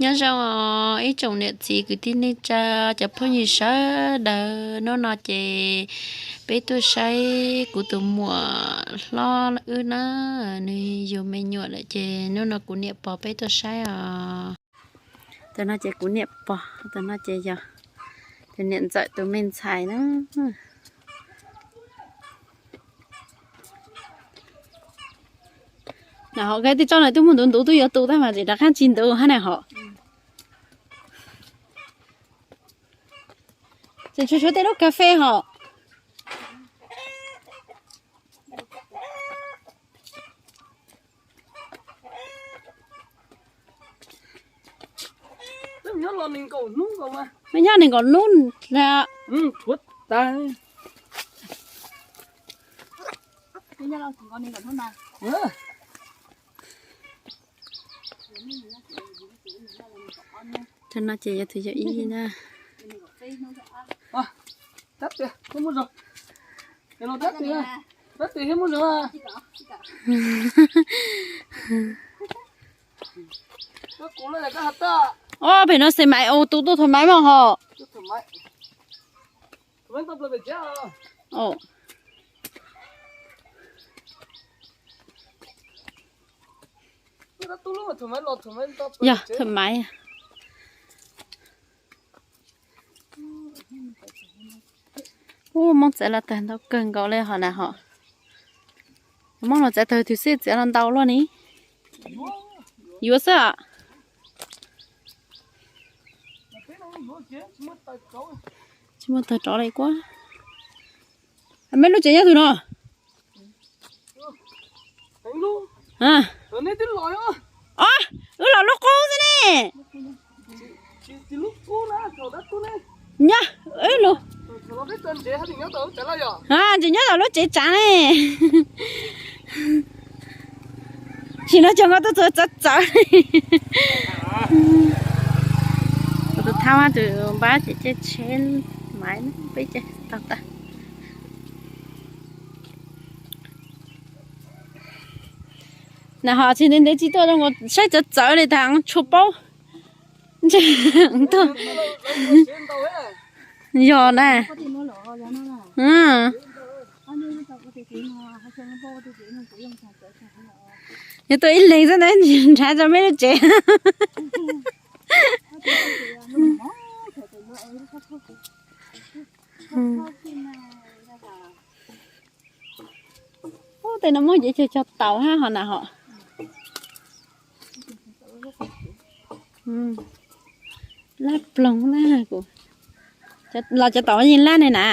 Nyob zoo os ib tsoom niam txiv kwv tij neej tsa, cov phooj ywg sawv daws, hnub no ces peb tuaj saib kuv tus muam hlob wb na, nws yug me nyuam lawm ces hnub no kuv niam pog peb tuaj saib os. Tus no ces kuv niam pog, tus no ces yog tus niam ntxawm tus me ntxhais na. Na hom kawg tij tsob na twb muaj ntuv ntuv twb yuav tu tab mas tseem rov qab tsis ntuv hab na hom. Tseem tshuav tshuav tej lub kas fes hom. Nws nyob nees nkaum hnub na. Tus no ces yog tus yog ib na. Ob pem no xi maiv, tus tuaj thaum maiv mas hom. Yog thaum maiv. Ub, Moob txawv los tawg ntau kawg nkaus li hom na hom. Moob los txawv tawg tus xwb txiav los ntau luaj ni. Yuav xwb os. Tsis muaj tawg rov li kuab. Meb lub tsev nyob twg no? Os, wb los lub qub xwb ne. Nyob wb lub, tsis nyob tom lub tsev tsav ne. Tsis no cov nkaus tuaj txawv txawv. Kuv tus thab tus npab ces caij tsheb maiv peb caij tau tag. Na ho tsis ntev ntev tsis tuaj zoo nkaus saib txawv txawv li tag tshua paub. Yog na. Yog tuaj ib leeg xwb na, nrhav tso meb lub tsev. Ub, tej no muaj cev cog cog taus hab ho na ho. Lab ploog na kuv. Los cov tom yeej lab ne na.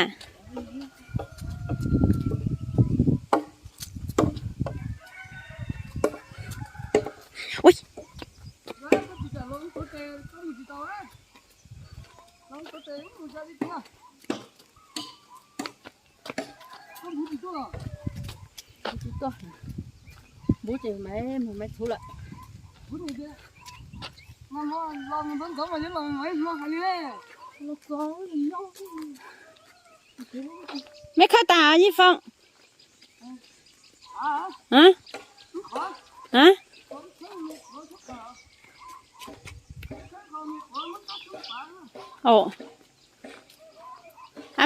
Npub ces maiv mus maiv txhuv lawm. Meb khawb tag Yij Foob?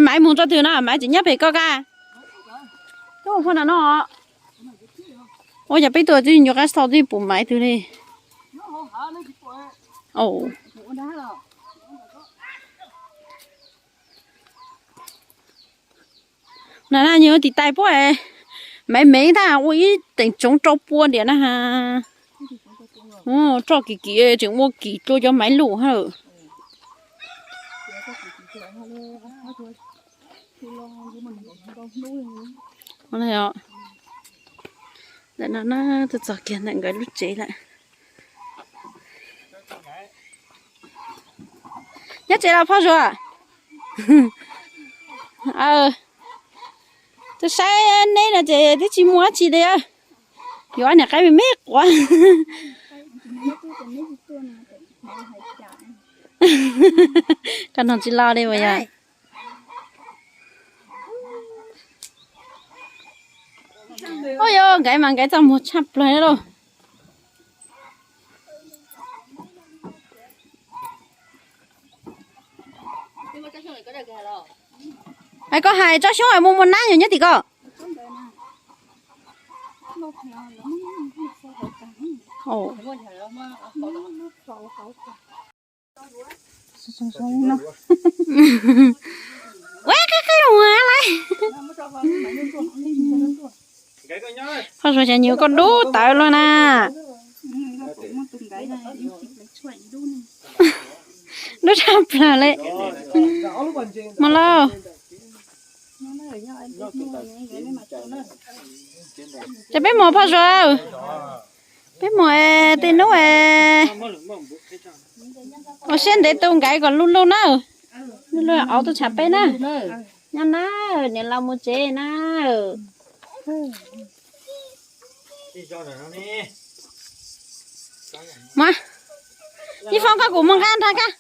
Maiv mus tso twg no, maiv tseem nyob pem koj ka? Ub, yog peb tuaj twb nyuam qab txog twb pum maiv twg li. Na na, nyob tim tais puab, maiv mev ntag ua ib teem tsoov rau pua ntiam na. Roj kim kim tseem ua kim dlua cov maiv lug hab. Ntawm no na, tuaj txog kiag ntawm nkawd lub tsev lawm. Nyob tsev los Phoj Zuag? Tuaj saib neb no ces twb tsis muaj dab tsi li. Yuav niam qaib me me quav. Koj noog tsis lo li uas yog. Ua yog nkawd mas nkawd txaj muag tshaj plaws li lauj. Es koj hais tsob xyoob es muaj muaj nab yog nyob tim ko. Ua qab qab ua lawm. Qhov suav xyov nyuam koj dub tawv luaj na. Dub tshaj plaws li. Mus lauj. Ces peb mus Phoj Suav. Peb mus tej hnub ua siab ntev tu nkaiv kom luj luj na. Luj luj auv tuaj tshav peb na. Nyob na, niam laus mus tsev na. Mas, Yij Foob, koj kuv muab nqa nrog koj.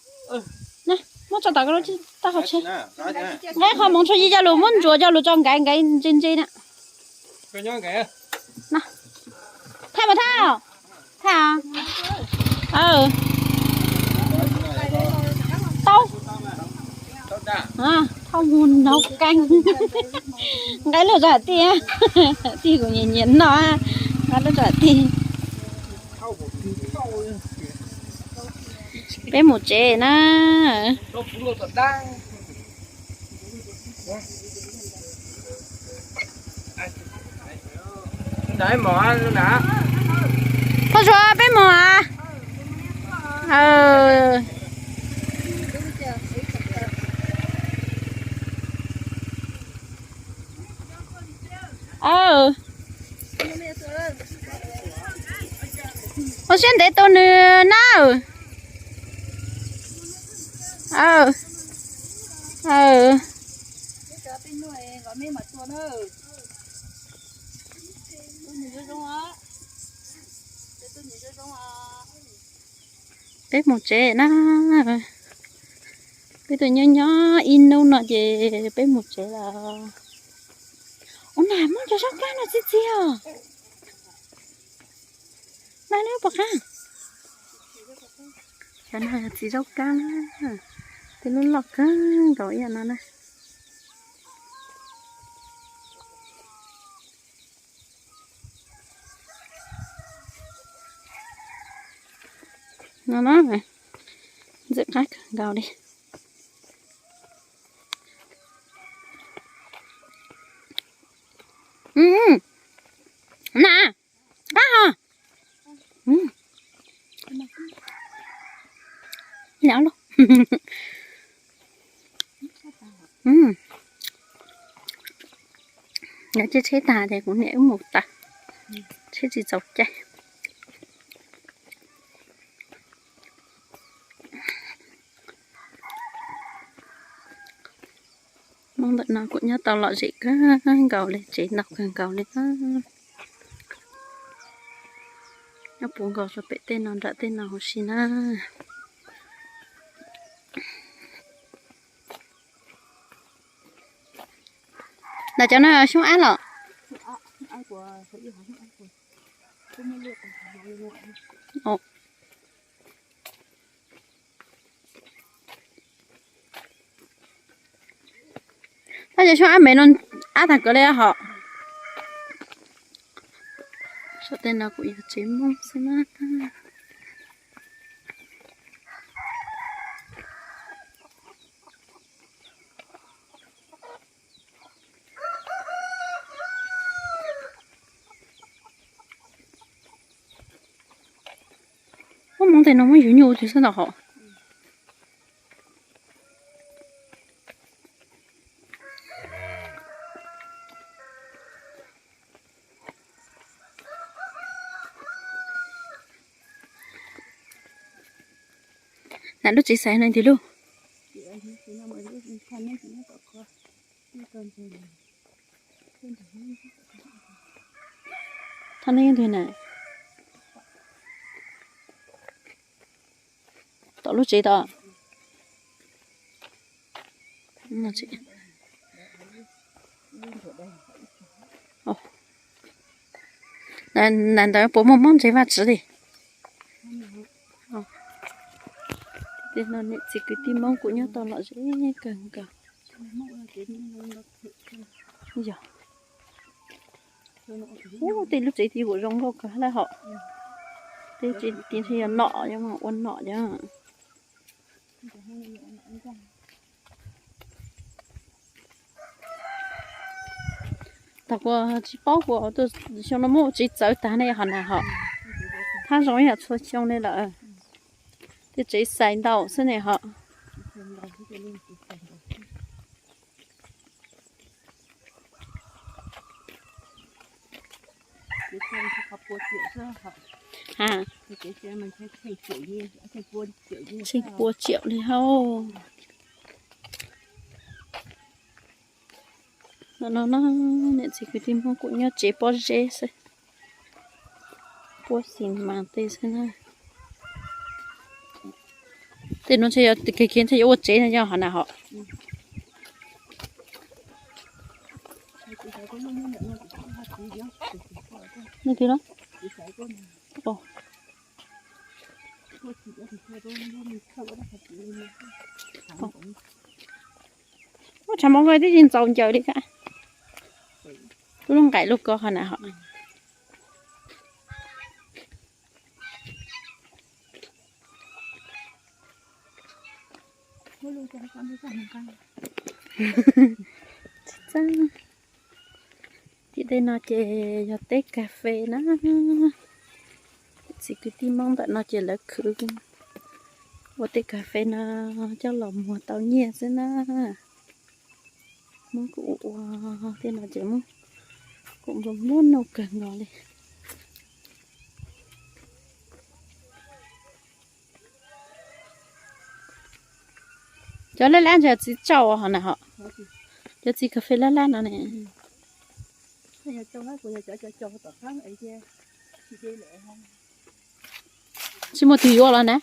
Muab tso tom qhov tsheb. Nqa qhov moov tshuav yij coj lus muab ntsuas coj lus tso nkaiv nkaiv ntse ntse na. Thaj mas thaj. Thaj. Tau. Thauj mus nov keeb. Nqa lub tso tij, tij kuv nyiam nyiam noj, nqa lub tso tij. Peb mus tsev na. Phoj Suav, peb mus a. Ua siab ntev tu nws na. Peb mus tsev na. Peb twb nyob nyob ib hnub no ces peb mus tsev lawm. Ua, na muaj cov zaub kab no txi txiv os. Na neb puas qab? Cov no yog txiv zaub kab na. Tej lub loj kawg nkaus ib yam no na. No na, ntxim qab kawg nkaus li. Na, qab ho. Lawm lauj. Lawv tsheb tsheb tag ces kuv niam wb mus tawm, tsheb tsis txaus caij. Hnub ntawm no kuj nyob tau lom zem kawg nkaus li, tsev ntau kawg nkaus li na. Nyob puv nkaus rau pem tej no nram tej no huv si na. Ntawm cov no xyoob ab los? Tab sis xyoob ab me no ab tag kawg li hos. Saum tej no kuj yog tsev Hmoob xwb na. Muaj Hmoob tej no muab yug nyuj ua tsis xwb ntau hos. Lam lub tsev xaiv no ntws lug. Thaj neeb ntws na. Tom lub tsev tod. Ntawd puas muaj Hmoob ntseeg Vaj Tswv li? Tej no niam txiv kwv tij Hmoob kuj nyob tau lom zem kawg nkaus. Yog, ub, tej lub tsev twb kuj zoo nkauj kawg lawm hos. Tej tsev tid ntshe yog nom, yog ua nom yom. Tag kuv tsis paub, kuv tuaj xyoo no muab tsev txawv tag ne, ho na ho. Thab zoo ib yam txhua xyoo li lawm. Tej tsev xais ntau xwb ne ho. Tsheej pua tsiaum li hauv. No no no, niam txiv kwv tij Hmoob kuj nyob tsev pob zeb xwb. Puab xis mas tej xwb na. Tej no ntshe yog kev kiag ntshe yuav ua tsev no yog ho na ho. Leej twg los? Ua tshav mov ko twb tsis ntxaus ncaws li thiab. Twb lub nqaim lub ko ho na ho. Tim tej no ces yog teb kas fes na. Txiv kwv tij Hmoob ntawm no ces lawv khwv ua tej kas fes no coj los muag tau nyiaj xwb na. Hmoob kuj ua ua tej no ces Hmoob kuj muaj muaj nuj kawg nkaus li. Cov laj lab ntawd txiv tsau ho na ho. Cov txiv kas fes laj lab no ne. Tsis muaj twg yuav los na?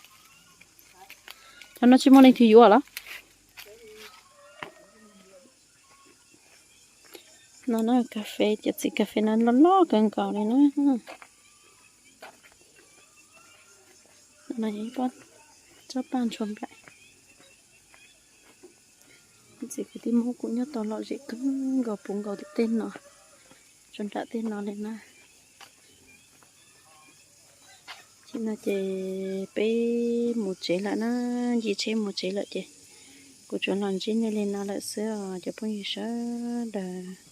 Cov no tsis muaj leej twg yuav los? No na, kas fes, cov txiv kas fes no loj loj kawg nkaus li na. No yog ib pob tsob paj ntshua nplaim. Txiv kwv tij Hmoob kuj nyob tau lom zem kawg nkaus puv nkaus tim tej no, tsuas nram tej no li na. Tim no ces peb mus tsev lawm na, ncig tsheb mus tsev lawm ces kuv tsuas los ntsib nej li no lawm xwb os cov phooj ywg sawv daws.